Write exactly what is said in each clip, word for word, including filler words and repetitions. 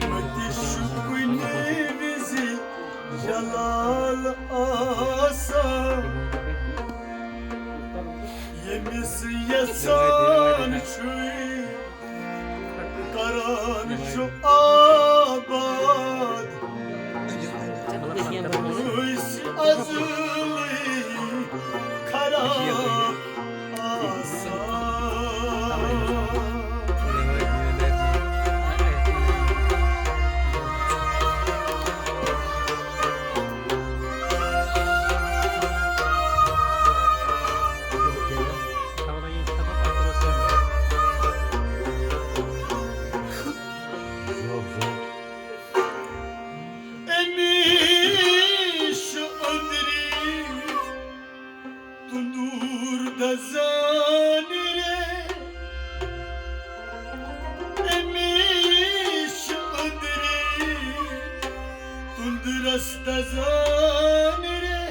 مےٚ تہِ چھُ کُنہِ وِزِ جلال آسان، ییٚمِس یَژھان چھُے، کران چھُ آباد۔ أسۍ ازلٕے خراب آسان۔ أمِس چھُ أنٛدری تندور دزان رے، أمِس چھُ أنٛدری تندرس دزان رے۔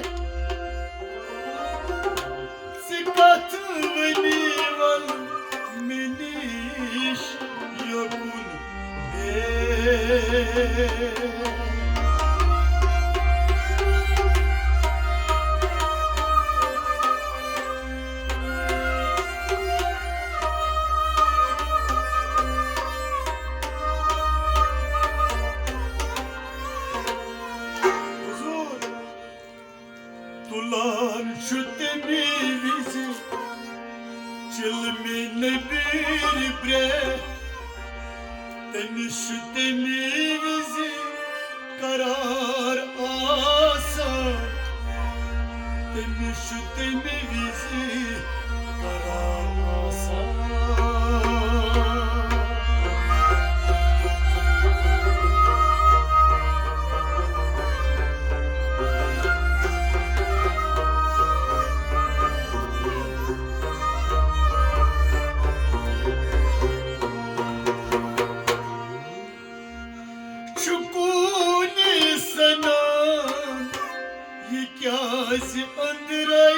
ژٕ کتھ ؤنی ول مےٚ نِش یوکُن۔ تُلان چھُ تَمہِ وِزِ چِلمہِ نبیٖر برٛیٚہہ۔ تٔمِس چھُ تَمہِ وِزِ قرار آسان، تٔمِس چھُ تَمہِ وِزِ قرار آسان۔ چھُ کوٗنہِ سَنان یہِ کیٛازِ أنٛدرَے؟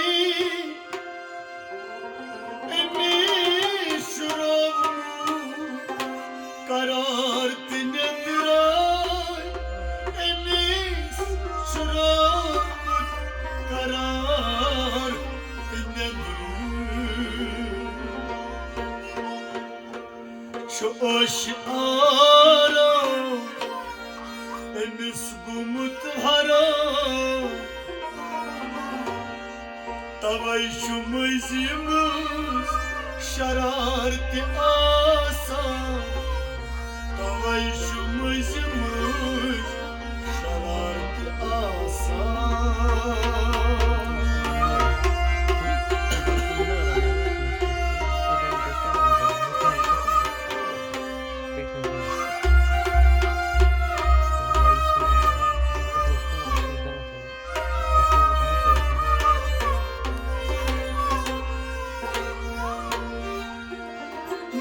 أمِس شرٛوو قرار تہٕ نیٚنٛدرے، أمِس شرٛوو قرار تہٕ نیٚنٛدرے۔ چھُ عٲش آرام أمِس گوٚمُت حرام، توے چھُ مٔنٛزۍ مٔنٛزۍ شرارتہِ آسان، توے چھُ مٔنٛزۍ مٔنٛزۍ شرارتہِ آسان۔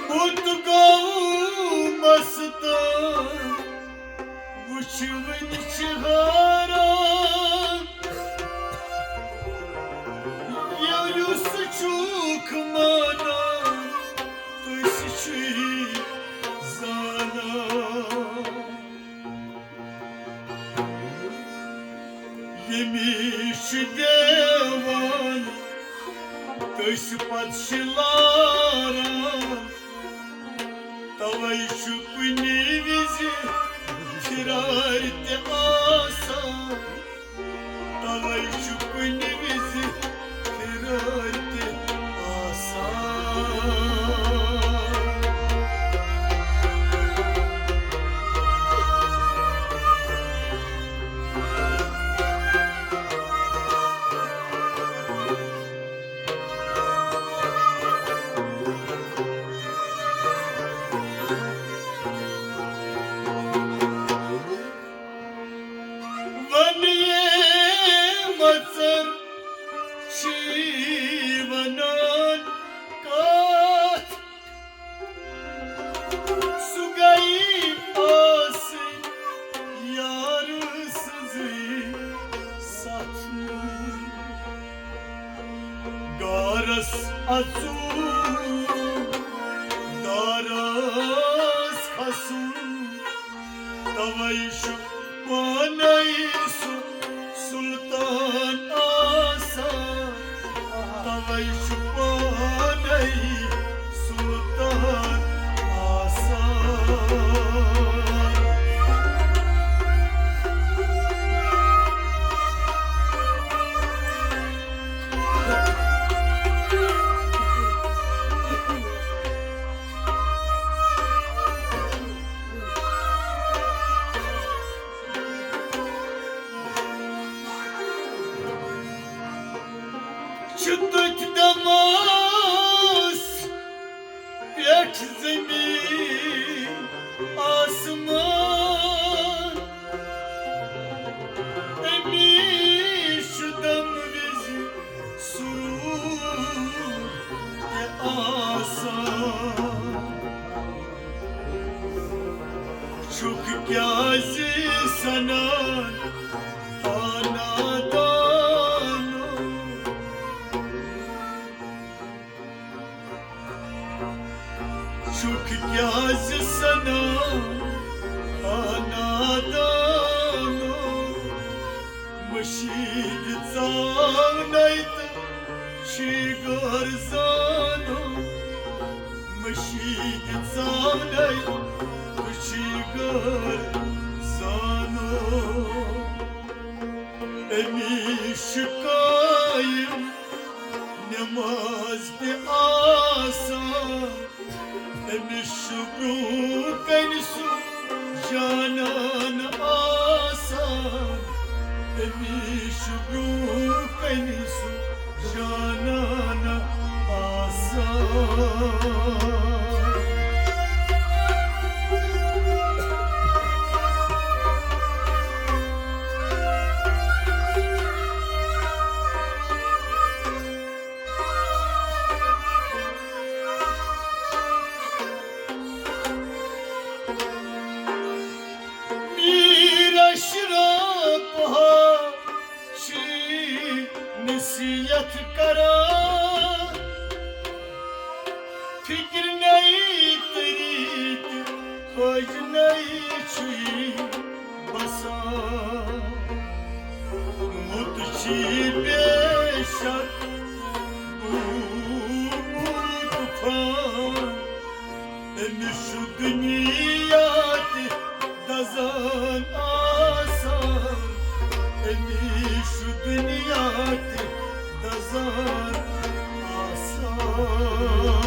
بُت گوٚو مستان، وٕچھ وٕنہِ چھِ حٲران۔ یہِ یُس چھُکھ مانان، تُہۍ چھِی زانان۔ ییٚمِس چھِ دیوان، تٔسۍ پتہٕ چھِ لاران۔ توے چھُ کُنہِ وِزِ پھِرارِ تہِ آسان، توے چھُ کُنہِ وِزِ پھِرارِ تہِ آسان۔ وَنیے مَژَر چھی توے چھُ پانے سُہ سلطان آسان، توے چھُ پانے سلطان آسان۔ چھُ تٔتھۍ دمس پٮ۪ٹھ زمین آسمان، أمِس چھُ دم وِزِ سرور تہِ آسان۔ چھُکھ کیازِ سنان، آ نادانو؟ چھُکھ کیازِ سنان، آ نادانو؟ مشیٖد ژاونَے تہٕ چھی غٲر زانو۔ مشیٖد ژاونَے تہٕ چھی غٲر زانو۔ أمِس چھُ قٲیِم نماز تہِ آسان، أمِس چھُ برٛونٛہہ کنہِ سُہ جانان آسان، أمِس چھُ برٛونٛہہ کنہِ سُہ جانان آسان۔ میٖر اشرف ہا چھی نصیحت کران، فکر نئی طریقہٕ فٲیدٕ نئی چھُے بسان۔ موت چھی بے شک گوٚمُت فان، أمِس چھُ دُنیا تہِ دزان آسان، أمِس چھُ دُنیا تہِ دزان آسان۔